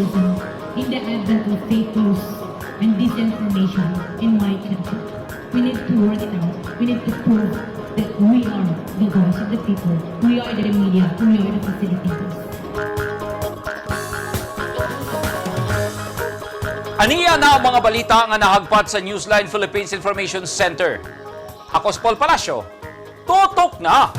journalism in the advent of fake news and disinformation in my country. We need to work it out. We need to prove that we are the voice of the people. We are the media. We are the facilitators. Aniya na ang mga balita nga nahagpat sa Newsline Philippines Information Center. Ako si Paul Palacio. Tutok na!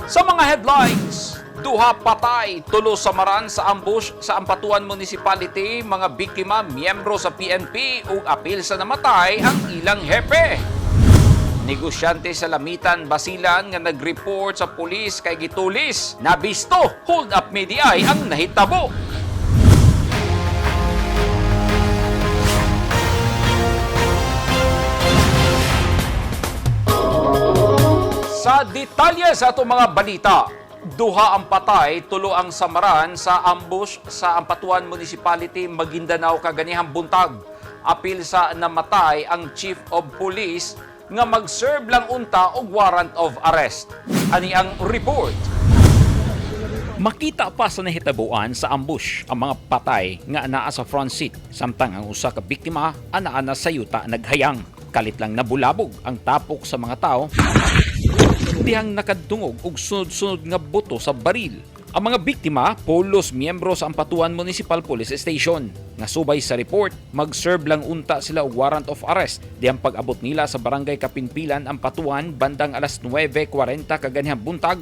Sa mga headlines, duha patay, tulo samaran sa ambush sa Ampatuan Municipality, mga biktima miyembro sa PNP ug apil sa namatay ang ilang hepe. Negosyante sa Lamitan, Basilan nga nag-report sa pulis kay gitulis. Nabisto, hold up media ay ang nahitabo. Sa detalye sa atong mga balita, duha ang patay, tulo ang samaran sa ambush sa Ampatuan Municipality, Maguindanao kaganihang buntag. Apil sa namatay ang Chief of Police nga mag-serve lang unta og warrant of arrest. Ani ang report. Makita pa sa nahitabuan sa ambush ang mga patay nga anaa sa front seat samtang ang usa ka biktima anaa na sa yuta naghayang. Kalit lang nabulabog ang tapok sa mga tao dihang nakadungog og sunod-sunod nga buto sa baril. Ang mga biktima, pulos miyembro sa Ampatuan Municipal Police Station. Nga subay sa report, mag-serve lang unta sila og warrant of arrest dihang pag-abot nila sa barangay Kapinpilan, Ampatuan bandang alas 9:40 kaganihang buntag.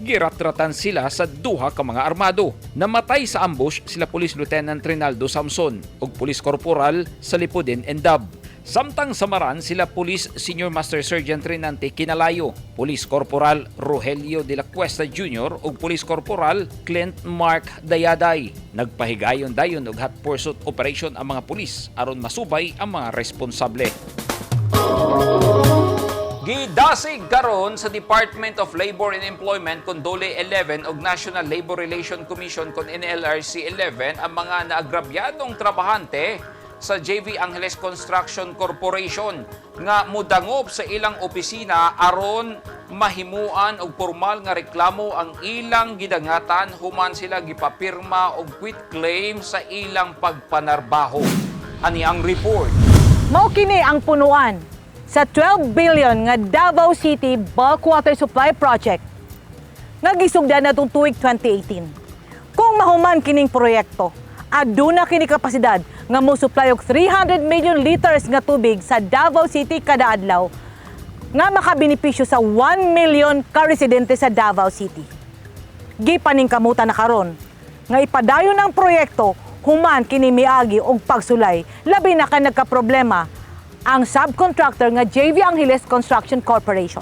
Giratratan sila sa duha ka mga armado. Namatay sa ambush sila Police Lieutenant Rinaldo Samson ug Police Corporal Salipudin Endab. Samtang samaran sila Police Senior Master Sergeant Renante Kinalayo, Police Corporal Rogelio de la Cuesta Jr. ug Police Corporal Clint Mark Dayaday. Nagpahigayon dayon og hot pursuit operation ang mga pulis aron masubay ang mga responsable. Gidasig karon sa Department of Labor and Employment kon DOLE 11 ug National Labor Relation Commission kon NLRC 11 ang mga naagrabyadong trabahante sa JV Angeles Construction Corporation nga mudangop sa ilang opisina aron mahimuan og formal nga reklamo ang ilang gidangatan human sila gipapirma og quit claim sa ilang pagpanarbaho. Ani ang report. Mao kini ang punuan sa 12 billion nga Davao City Bulk Water Supply Project nga gisugdan natong tuig 2018. Kung mahuman kining proyekto, aduna kini kapasidad nga mo-supply og 300 million liters nga tubig sa Davao City kada adlaw nga makabenepisyo sa 1 million ka residente sa Davao City. Gipaningkamutan na karon nga ipadayon ang proyekto human kini miagi og pagsulay, labi na kay nagkaproblema ang subcontractor nga JV Angeles Construction Corporation.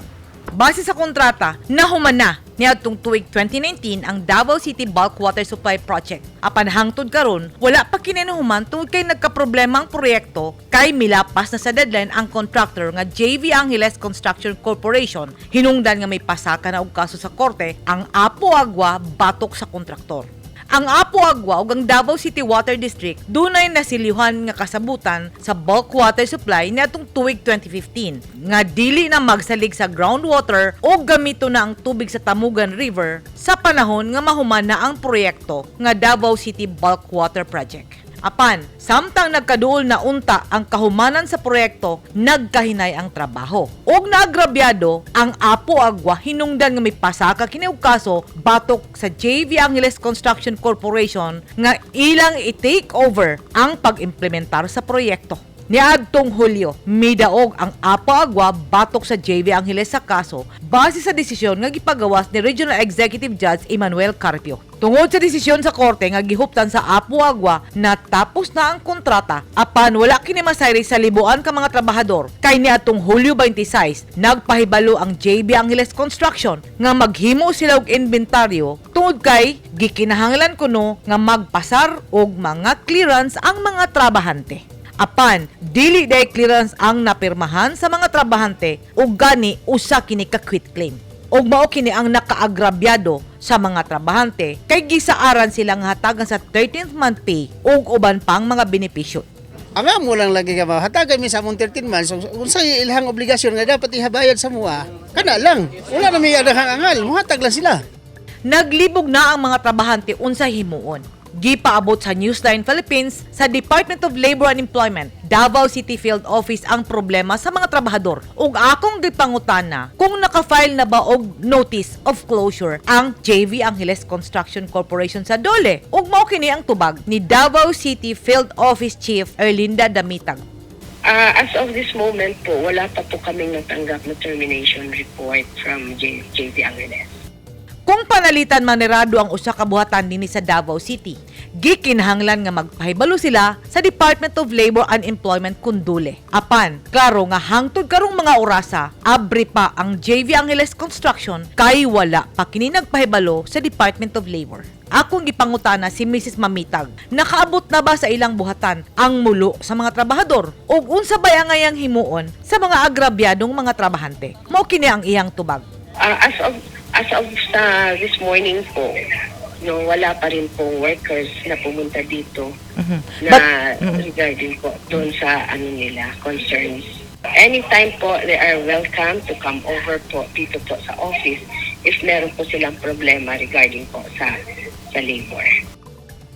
Base sa kontrata, nahuman na niadtong tuig 2019 ang Davao City Bulk Water Supply Project. Apan hangtod karon, wala pa kini nahuman tungod kay nagkaproblema ang proyekto kay milapas na sa deadline ang contractor nga JV Angeles Construction Corporation, hinungdan nga may pasaka na og kaso sa korte ang Apo Agua batok sa kontraktor. Ang Apo Agua ug ang Davao City Water District dunay nasilyuhan nga kasabutan sa bulk water supply niadtong tuig 2015 nga dili na magsalig sa groundwater o gamito na ang tubig sa Tamugan River sa panahon nga mahuman na ang proyekto nga Davao City Bulk Water Project. Apan, samtang nagkaduol na unta ang kahumanan sa proyekto, nagkahinay ang trabaho. Og naagrabyado ang Apo Agua hinungdan nga may pasaka kini og kaso batok sa JV Angeles Construction Corporation nga ilang i-take over ang pag-implementar sa proyekto. Niadtong Hulyo, midaog ang Apo Agua batok sa JV Angeles sa kaso base sa desisyon nga gipagawas ni Regional Executive Judge Emmanuel Carpio. Tungod sa desisyon sa korte nga gihuptan sa Apo Agua na tapos na ang kontrata, apan wala kini masayri sa libuan ka mga trabahador kay niadtong Hulyo 26 nagpahibalo ang JB Angeles Construction nga maghimo sila og inventaryo tungod kay gikinahanglan kuno nga magpasar og mga clearance ang mga trabahante. Apan, dili day clearance ang napirmahan sa mga trabahante ug gani usa kini ka quit claim. Ug mao kini ang nakaagrabyado sa mga trabahante kay gisaaran silang hatagan sa 13th month pay ug uban pang mga benepisyo. Ang amo lang lagi ka hatagan mi sa among 13 months, unsa ilahang obligasyon nga dapat ihabayad sa mua, kana lang. Wala na may adaghang angal, muhatag lang sila. Naglibog na ang mga trabahante unsa himuon. Gipaabot sa Newsline Philippines sa Department of Labor and Employment, Davao City Field Office ang problema sa mga trabahador. Ug akong gipangutana kung naka-file na ba og notice of closure ang JV Angeles Construction Corporation sa DOLE. Ug mao kini ang tubag ni Davao City Field Office Chief Erlinda Damitag. As of this moment po, wala pa po kaming natanggap na termination report from JV Angeles. Kung panalitan manirado ang usa ka buhatan dinhi sa Davao City, gikinahanglan nga magpahibalo sila sa Department of Labor and Employment kun dole. Apan, klaro nga hangtod karong mga orasa, abri pa ang JV Angeles Construction kay wala pa kini nagpahibalo sa Department of Labor. Akong gipangutana si Mrs. Mamitag, nakaabot na ba sa ilang buhatan ang mulo sa mga trabahador ug unsa bay ang angayang himuon sa mga agrabyadong mga trabahante? Mao kini ang iyang tubag. As of sa this morning po, no, wala pa rin pong workers na pumunta dito na regarding po doon sa ano nila, concerns. Anytime po, they are welcome to come over po dito po sa office if meron po silang problema regarding po sa labor.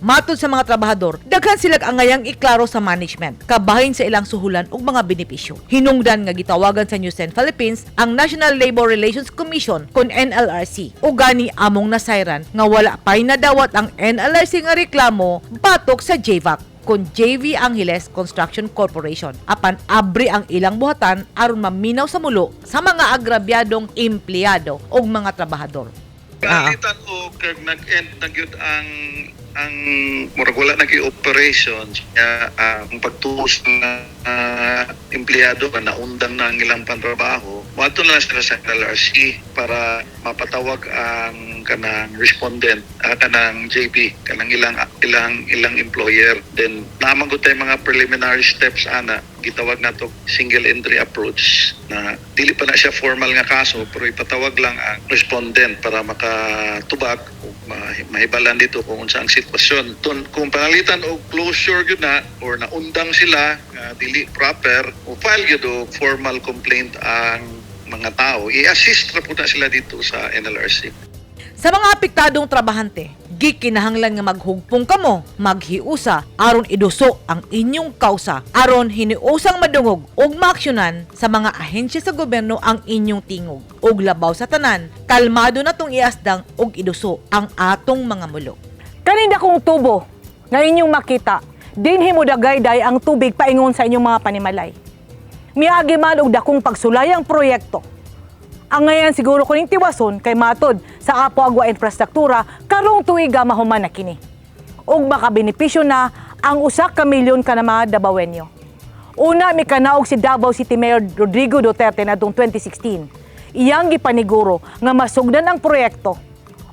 Matod sa mga trabahador, daghan silag angayang iklaro sa management, kabahin sa ilang suhulan ug mga benepisyo. Hinungdan nga gitawagan sa News 10 Philippines ang National Labor Relations Commission kon NLRC. Ug gani among nasayran nga wala pa'y nadawat ang NLRC nga reklamo batok sa JVAC kon JV Angeles Construction Corporation, apan abri ang ilang buhatan aron maminaw sa mulo sa mga agrabyadong empleyado ug mga trabahador. Panalitan og kag nag-end na gyud ang murag wala na gyud operations ya, ang pagtuos na empleyado nga naundang na ang ilang pantrabaho, moadto na lang sila sa NLRC para mapatawag ang kanang respondent, kanang JB, kanang ilang employer. Then naa man gud tay mga preliminary steps ana, gitawag nato single entry approach, na dili pa na siya formal nga kaso pero ipatawag lang ang respondent para makatubag o mahibalan dito kung unsa ang sitwasyon. Kung panalitan og closure gyud na or naundang sila nga dili proper o file gyud og formal complaint ang mga tao, i-assist ra pud na sila dito sa NLRC. Sa mga apektadong trabahante, gikinahanglan nga maghugpong kamo, maghiusa aron iduso ang inyong kausa, aron hiniusang madungog ug maaksyonan sa mga ahensya sa gobyerno ang inyong tingog. Ug labaw sa tanan, kalmado na tong iasdang ug iduso ang atong mga mulo. Kaning dakong tubo nga inyong makita, dinhi mo dagayday ang tubig paingon sa inyong mga panimalay. Miagi man og dakong pagsulay ang proyekto. Angayan siguro kuning tiwason kay matod sa Apo Agua Infrastruktura, karong tuiga mahuman na kini. Ug makabenepisyo na ang 1 ka milyon ka na mga Dabawenyo. Una mikanaog si Davao City Mayor Rodrigo Duterte nadtong 2016. Iyang gipaniguro nga masugdan ang proyekto.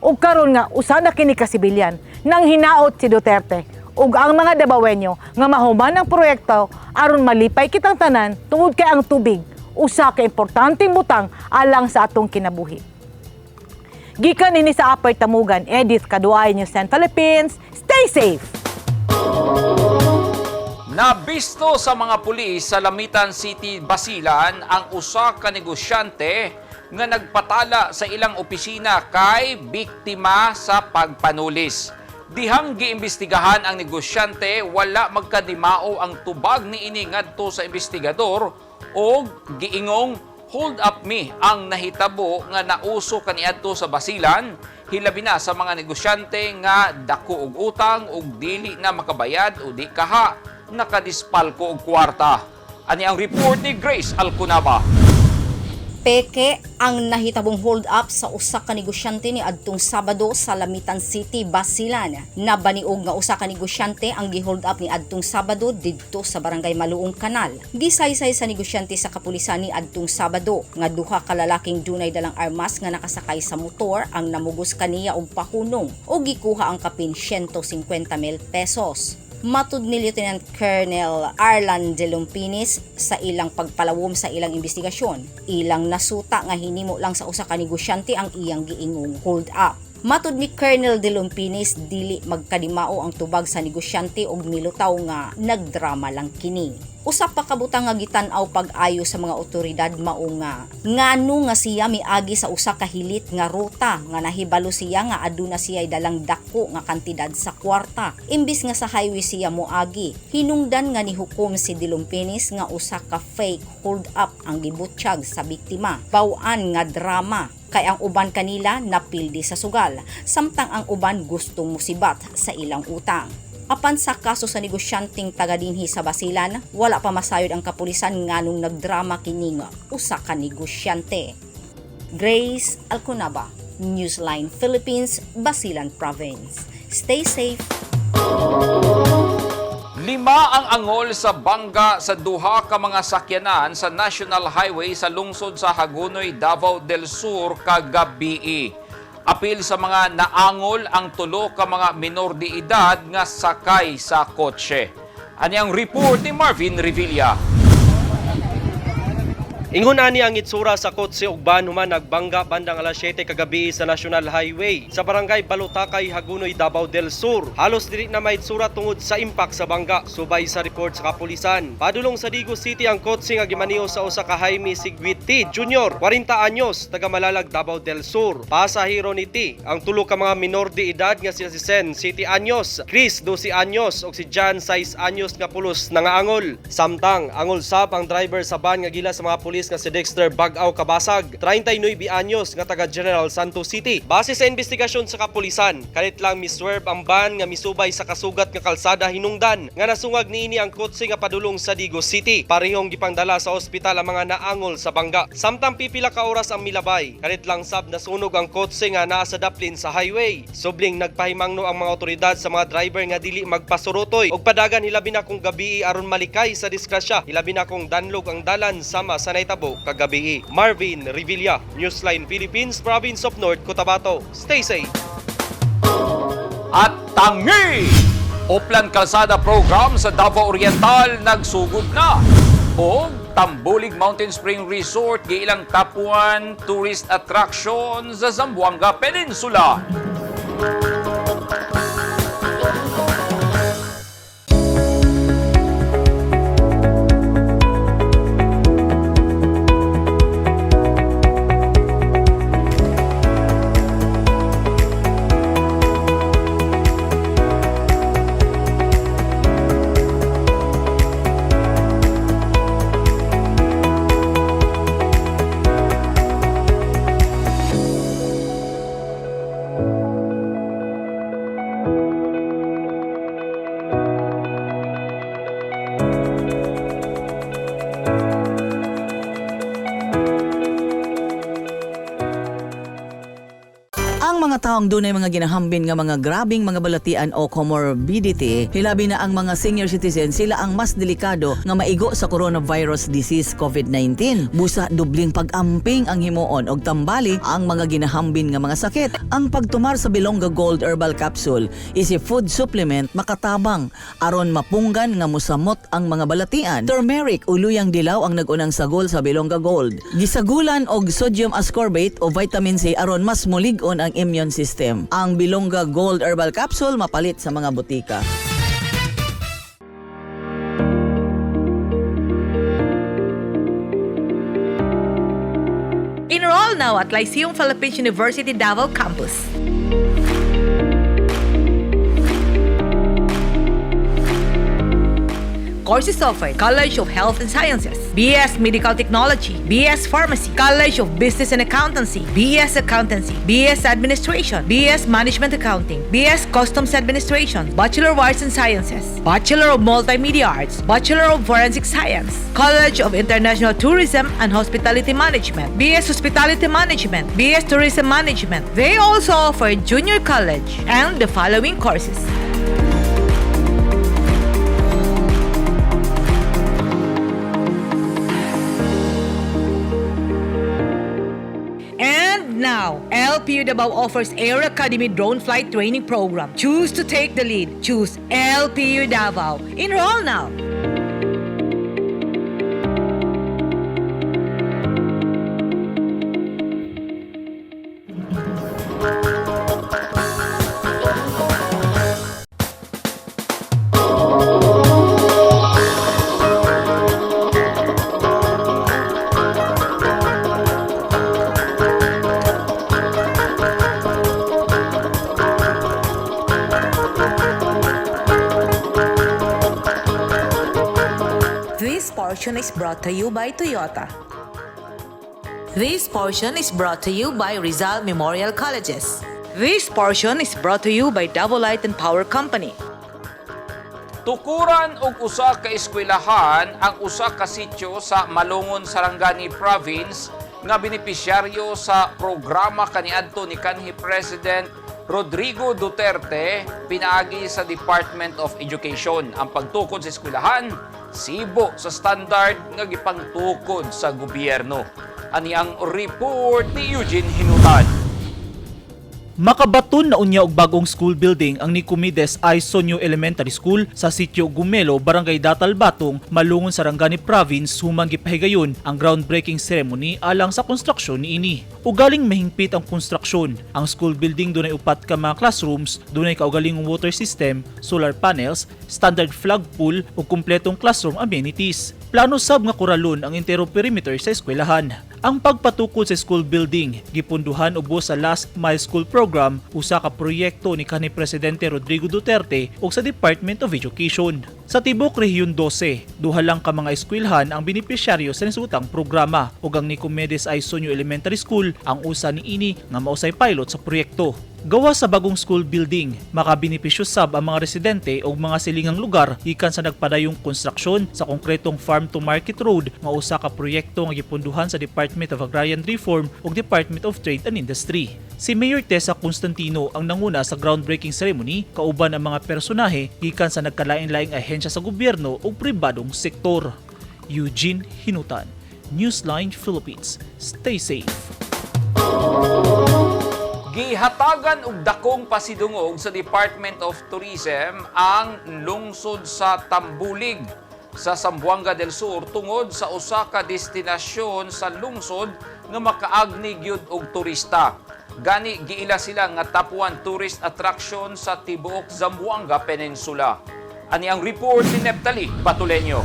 Ug karon nga usa na kini ka sibilyan, nang hinaot si Duterte ug ang mga Dabawenyo nga mahuman ang proyekto aron malipay kitang tanan tungod kay ang tubig usa ka importanteng butang alang sa atong kinabuhi. Gikan nini sa Upper Tamugan, Edith Kaduay, News 10 Philippines. Stay safe! Nabisto sa mga pulis sa Lamitan City, Basilan ang usa ka negosyante nga nagpatala sa ilang opisina kay biktima sa pagpanulis. Dihang giimbestigahan ang negosyante, wala magkadimao ang tubag niini ngadto sa investigador og giingong hold up me ang nahitabo nga nauso kaniadto sa Basilan, hilabi na sa mga negosyante nga dako og utang ug dili na makabayad o di kaha nakadispalko og kwarta. Ani ang report ni Grace Alcunaba. Peke ang nahitabong hold up sa usa ka negosyante ni adtong Sabado sa Lamitan City, Basilan. Nabaniog nga usa ka negosyante ang gi-hold up ni adtong Sabado didto sa Barangay Maluong Kanal. Gisaysay sa negosyante sa kapulisan ni adtong Sabado nga duha ka lalaking dunay dalang armas nga nakasakay sa motor ang namugos kaniya og pahunong o gikuha ang kapin 150 mil pesos. Matud ni Lieutenant Colonel Arlan de Lumpinis sa ilang pagpalawom sa ilang investigasyon, ilang nasuta nga hinimo lang sa usa ka negosyante ang iyang giingong hold up. Matud ni Colonel de Lumpinis, dili magkadimao ang tubag sa negosyante og milutaw nga nagdrama lang kini. Usa pa ka butang nga gitan-aw pag-ayo sa mga otoridad mao nga ngano nga siya miagi sa usa ka hilit nga ruta nga nahibalo siya nga aduna siya dalang dako nga kantidad sa kwarta imbis nga sa highway siya moagi. Hinungdan nga nihukom si de Lumpinis nga usa ka fake hold up ang gibutyag sa biktima. Baw-an nga drama kay ang uban kanila napildi sa sugal, samtang ang uban gustong musibat sa ilang utang. Apan sa kaso sa negosyanteng taga dinhi sa Basilan, wala pa masayod ang kapulisan nganong nagdrama kining usa ka negosyante. Grace Alconaba, Newsline Philippines, Basilan Province. Stay safe. 5 ang angol sa bangga sa duha ka mga sakyanan sa National Highway sa lungsod sa Hagonoy, Davao del Sur kagabii. Apil sa mga naangol ang 3 ka mga minor de edad nga sakay sa kotse. Ani ang report ni Marvin Revilla. Ingon ani ang itsura sa kotse ug van human nagbangga bandang alas 7 kagabi sa National Highway sa barangay Balutakay, Hagonoy, Davao del Sur. Halos dili na maitsura tungod sa impact sa bangga, subay sa report sa kapulisan. Padulong sa Digos City ang kotse nga gimaniho sa usa ka Jaime Sigwit T. Jr., 40 anyos, taga Malalag, Davao del Sur. Pasahero ni T ang 3 ka mga minor de edad nga sila si Sen, 7 anyos, Chris, 12 anyos ug si John, 6 anyos nga pulos nangaangol. Samtang angol sab ang driver sa van nga gila sa mga pulis nga si Dexter Bagaw Kabasag, 39 anyos nga taga General Santos City. Base sa investigasyon sa kapulisan, kalit lang miswerve ang van nga misubay sa kasugat nga kalsada hinungdan nga nasungag niini ang kotse nga padulong sa Digos City. Parehong gipangdala sa ospital ang mga naangol sa bangga. Samtang pipila ka oras ang milabay, kalit lang sab nasunog ang kotse nga naa sa daplin sa highway. Subling nagpahimangno ang mga otoridad sa mga driver nga dili magpasurutoy og padagan hilabi na kung gabii aron malikay sa disgrasya, hilabi na kung danlog ang dalan sama sa nahitabo kagabii. Marvin Revilla, Newsline Philippines, Province of North Cotabato. Stay safe. At tangi! Oplan Kalsada Program sa Davao Oriental nagsugod na. Og Tambulig Mountain Spring Resort giilang top 1 tourist attraction sa Zamboanga Peninsula. Ang mga taong dunay mga ginahambin nga mga grabing mga balatian o comorbidity, hilabi na ang mga senior citizen, sila ang mas delikado nga maigo sa coronavirus disease COVID-19. Busa dubling pag-amping ang himuon og tambali ang mga ginahambin nga mga sakit. Ang pagtumar sa Bilongga Gold Herbal Capsule is a food supplement makatabang aron mapunggan nga musamot ang mga balatian. Turmeric o luyang dilaw ang nagunang sagol sa Bilongga Gold. Gisagulan og sodium ascorbate o vitamin C aron mas mulig-on ang immune system. Ang Bilongga Gold Herbal Capsule mapalit sa mga botika. Enroll now at Lyceum Philippines University Davao Campus. Courses offered: College of Health and Sciences, BS Medical Technology, BS Pharmacy, College of Business and Accountancy, BS Accountancy, BS Administration, BS Management Accounting, BS Customs Administration, Bachelor of Arts and Sciences, Bachelor of Multimedia Arts, Bachelor of Forensic Science, College of International Tourism and Hospitality Management, BS Hospitality Management, BS Tourism Management. They also offer junior college and the following courses. And And now, LPU Davao offers Air Academy Drone Flight Training Program. Choose to take the lead. Choose LPU Davao. Enroll now. This portion is brought to you by Toyota. This portion is brought to you by Rizal Memorial Colleges. This portion is brought to you by Davao Light and Power Company. Tukuran og usa ka eskwelahan ang usa ka sitio sa Malungon, Sarangani Province nga benepisyaryo sa programa kaniadto ni kanhi President Rodrigo Duterte pinaagi sa Department of Education. Ang pagtukod sa eskwelahan sibo sa standard nga gipangtukod sa gobyerno. Ani ang report ni Eugene Hinutan. Makabaton na unya og bagong school building ang Nicomedes I. Sonyo Elementary School sa sitio Gumelo, Barangay Datal Batong, Malungon, Sarangani Province human gipahigayon ang groundbreaking ceremony alang sa konstruksyon niini. Ugaling mahingpit ang konstruksyon. Ang school building dunay upat ka mga classrooms, dunay kaugalingong water system, solar panels, standard flagpole ug kumpletong classroom amenities. Plano sab nga kuralon ang entero perimeter sa eskwelahan. Ang pagpatukod sa school building gipunduhan ubos sa Last Mile School Program, usa ka proyekto ni kanhi Presidente Rodrigo Duterte ug sa Department of Education. Sa tibok Rehiyon 12, duha lang ka mga eskwelahan ang benepisyaryo sa nisutang programa ug ang Nicomedes I. Sonyo Elementary School ang usa niini nga mausay pilot sa proyekto. Gawa sa bagong school building, makabenepisyo sab ang mga residente og mga silingang lugar gikan sa nagpadayong konstruksyon sa konkretong Farm to Market Road nga usa ka proyekto nga gipunduhan sa Department of Agrarian Reform ug Department of Trade and Industry. Si Mayor Tessa Constantino ang nanguna sa groundbreaking ceremony kauban ang mga personahe gikan sa nagkalain-laing ahensya sa gobyerno ug pribadong sektor. Eugene Hinutan, Newsline Philippines. Stay safe. Gihatagan og dakong pasidungog sa Department of Tourism ang lungsod sa Tambulig sa Zamboanga del Sur tungod sa usa ka destinasyon sa lungsod nga makaagni gyud og turista. Gani giila sila nga top 1 tourist attraction sa tibuok Zamboanga Peninsula. Ani ang report ni Neptali Batuleño.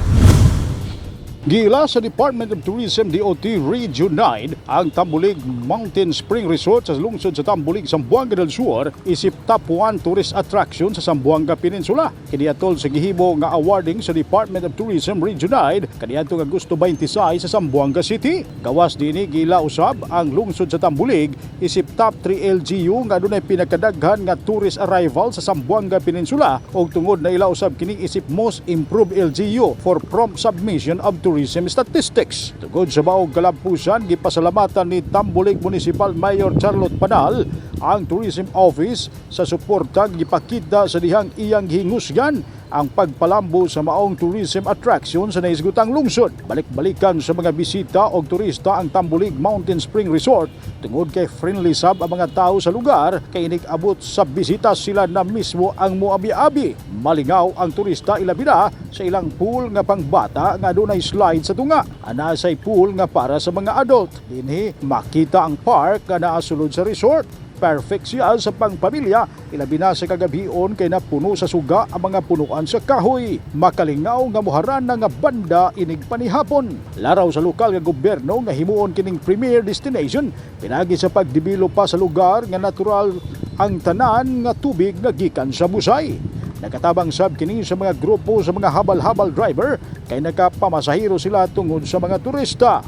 Giila sa Department of Tourism DOT Region 9 ang Tambulig Mountain Spring Resort sa lungsod sa Tambulig, Zamboanga del Sur isip top 1 tourist attraction sa Zamboanga Peninsula. Kini atol sa gihimo nga awarding sa Department of Tourism Region 9 kaniadtong Agosto 26 sa Zamboanga City. Gawas dinhi, giila usab ang lungsod sa Tambulig isip top 3 LGU nga adunay pinakadaghan nga tourist arrival sa Zamboanga Peninsula ug tungod na ila usab kini isip most improved LGU for prompt submission of tourism statistics. Tungod sa maong kalampusan, gipasalamatan ni Tambulig Municipal Mayor Charlotte Panal ang Tourism Office sa suporta gipakita sa dihang iyang hingusgan ang pagpalambo sa maong tourism attraction sa nahisgutang lungsod. Balik-balikan sa mga bisita og turista ang Tambulig Mountain Spring Resort tungod kay friendly sab ang mga tao sa lugar kay inig-abot sa bisita sila na mismo ang moabi-abi. Malingaw ang turista ilabi na sa ilang pool nga pangbata nga adunay slide sa tunga. Anaa say pool nga para sa mga adult. Dinhi makita ang park nga naa sulod sa resort. Perfect siya sa pangpamilya, ilabi na sa kagabhion kay napuno sa suga ang mga punuan sa kahoy. Makalingaw nga muharana nga banda inig panihapon. Laraw sa lokal nga gobyerno nga himuon kining premier destination pinagi sa pagdevelop pa sa lugar nga natural ang tanan nga tubig nga gikan sa busay. Nakatabang sab kini sa mga grupo sa mga habal-habal driver kay nakapamasahero sila tungod sa mga turista.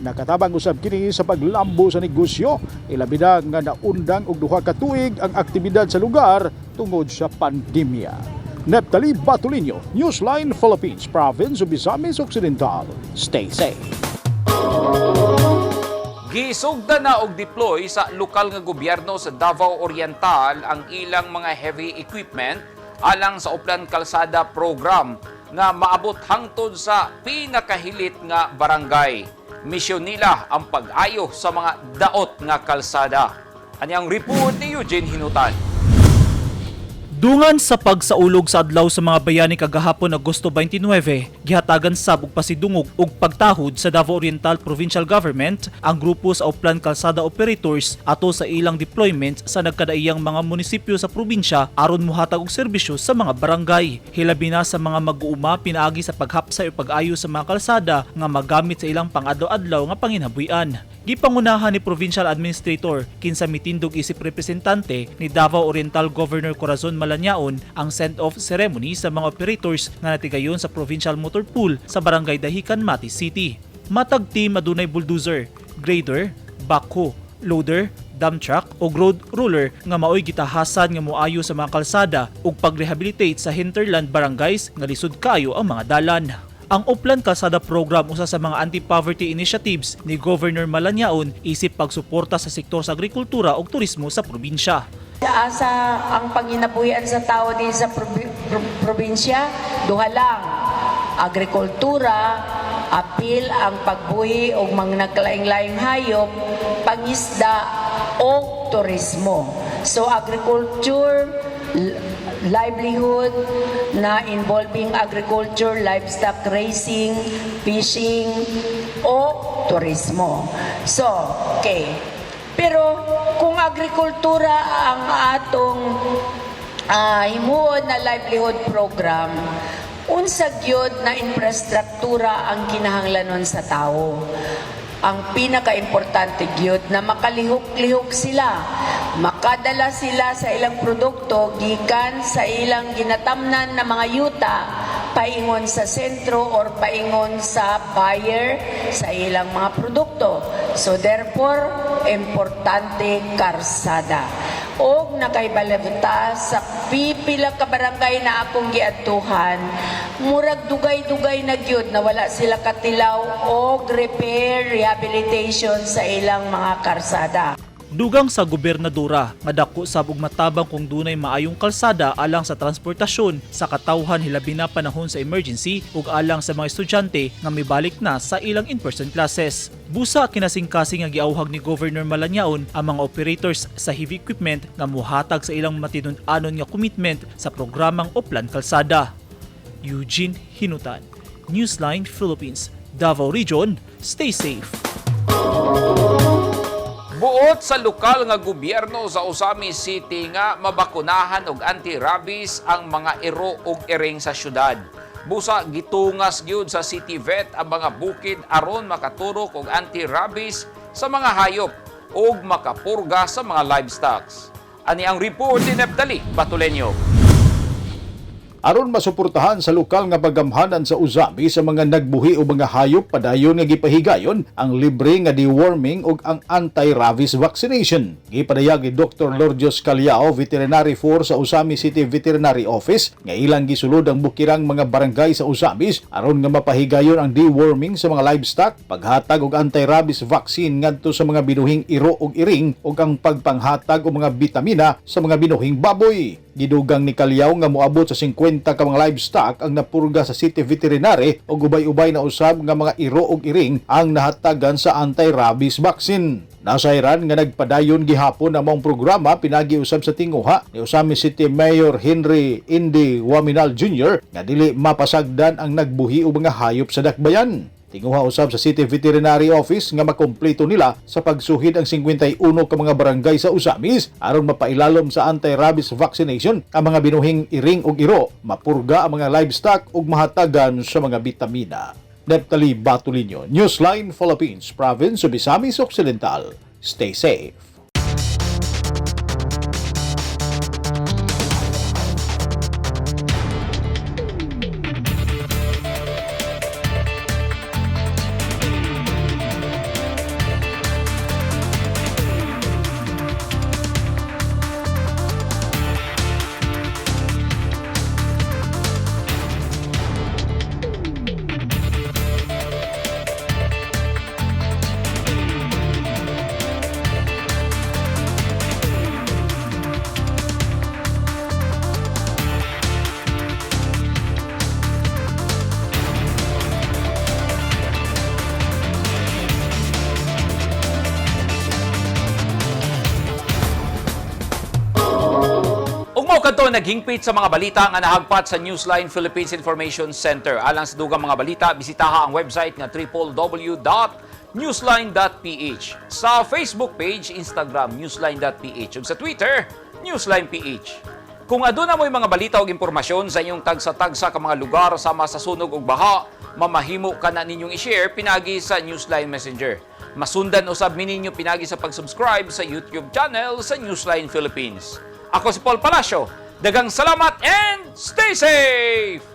Nakatabang usab kini sa paglambo sa negosyo, ilabi na nga naundang og 2 ka tuig ang aktibidad sa lugar tungod sa pandemya. Neptali Batulinho, Newsline Philippines, Province of Misamis Occidental. Stay safe. Gisugda na og deploy sa lokal nga gobyerno sa Davao Oriental ang ilang mga heavy equipment alang sa Oplan Kalsada program nga maabot hangtod sa pinakahilit nga barangay. Misyon nila ang pag-ayo sa mga daot nga kalsada. Ani ang report ni Eugene Hinutan. Dungan sa pagsaulog sa adlaw sa mga bayani kagahapon Agosto 29, gihatagan sab og pasidungog ug pagtahod sa Davao Oriental Provincial Government ang grupo sa Oplan Kalsada Operators ato sa ilang deployment sa nagkadaiyang mga munisipyo sa probinsya aron mohatag og serbisyo sa mga barangay. Hilabi na sa mga mag-uuma pinaagi sa paghapsay o pag-ayo sa mga kalsada nga magamit sa ilang pang-adlaw-adlaw nga panginabuhian. Gipangunahan ni Provincial Administrator kinsa mitindog isip representante ni Davao Oriental Governor Corazon Malanyaon ang send-off ceremony sa mga operators nga natigayon sa Provincial Motor Pool sa Barangay Dahican, Mati City. Matag team adunay bulldozer, grader, backhoe, loader, dump truck o road roller nga maoy gitahasan nga moayo sa mga kalsada ug pagrehabilitate sa hinterland barangays nga lisod kaayo ang mga dalan. Ang Oplan Kalsada Program, usa sa mga anti-poverty initiatives ni Governor Malanyaon isip pagsuporta sa sektor sa agrikultura ug turismo sa probinsya. Asa ang panginabuhian sa tao din sa probinsya, duha lang. Agrikultura, apil ang pagbuhi og mga nagkalaing-laing hayop, pangisda o turismo. So agriculture, livelihood na involving agriculture, livestock raising, fishing, o turismo. So, okay. Pero kung agrikultura ang atong himuon na livelihood program, unsa gyud na infrastruktura ang kinahanglanon sa tao? Ang pinakaimportante gyud na makalihok-lihok sila, makadala sila sa ilang produkto gikan sa ilang ginatamnan na mga yuta paingon sa sentro or paingon sa buyer sa ilang mga produkto. So therefore, importante karsada. Og nakaibalabta sa pipila ka barangay na akong giadtuhan, murag dugay-dugay na gyud na wala sila katilaw og repair, rehabilitation sa ilang mga karsada. Dugang sa gobernadora, madako sab og matabang kung dunay maayong kalsada alang sa transportasyon sa katawhan, hilabi na panahon sa emergency, ug alang sa mga estudyante nga mibalik na sa ilang in-person classes. Busa kinasingkasing nga giauhag ni Governor Malanyaon ang mga operators sa heavy equipment nga muhatag sa ilang matinun-anon nga commitment sa programang Oplan Kalsada. Eugene Hinutan, Newsline Philippines, Davao Region, stay safe. Buot sa lokal nga gobyerno sa Ozamiz City nga mabakunahan og anti-rabies ang mga iro ug iring sa syudad. Busa gitungas gyud sa City Vet ang mga bukid aron makaturok og anti-rabies sa mga hayop ug makapurga sa mga livestocks. Ani ang report ni Neptali Batulenyo. Aron masuportahan sa lokal nga pagamhanan sa Ozamiz sa mga nagbuhi o mga hayop, padayon nga gipahigayon ang libre nga deworming ug ang anti-rabies vaccination. Gipadayag ni Dr. Lourdes Caliao, Veterinary 4 sa Ozamiz City Veterinary Office, nga ilang gisulod ang bukirang mga barangay sa Ozamiz aron nga mapahigayon ang deworming sa mga livestock, paghatag og anti-rabies vaccine ngadto sa mga binuhing iro ug iring ug ang pagpanghatag og mga bitamina sa mga binuhing baboy. Gidugang ni Calyaw nga moabot sa 50 ka mga livestock ang napurga sa City Veterinary ug ubay-ubay na usab nga mga iro ug iring ang nahatagan sa anti-rabies vaccine. Nasayran nga nagpadayon gihapon ang maong programa pinagi usab sa tinguha ni Ozamiz City Mayor Henry Indy Waminal Jr. nga dili mapasagdan ang nagbuhi og mga hayop sa dakbayan. Tinguha usab sa City Veterinary Office nga makumpleto nila sa pagsuhid ang 51 ka mga barangay sa Ozamiz aron mapailalom sa anti-rabies vaccination ang mga binuhing iring ug iro, mapurga ang mga livestock ug mahatagan sa mga bitamina. Neptali Batulinyo, Newsline Philippines, Province of Misamis Occidental. Stay safe. Mao kadto naghingpit sa mga balita nga nahagpat sa Newsline Philippines Information Center. Alang sa dugang mga balita, bisitaha ang website nga www.newsline.ph. Sa Facebook page, Instagram, newsline.ph, ug sa Twitter, newsline.ph. Kung aduna mo'y mga balita o impormasyon sa inyong tagsa-tagsa ka mga lugar sama sa sunog ug baha, mamahimo ka na ninyong i-share pinagi sa Newsline Messenger. Masundan usab mi ninyo pinagi sa pag-subscribe sa YouTube channel sa Newsline Philippines. Ako si Paul Palacio. Daghang salamat and stay safe!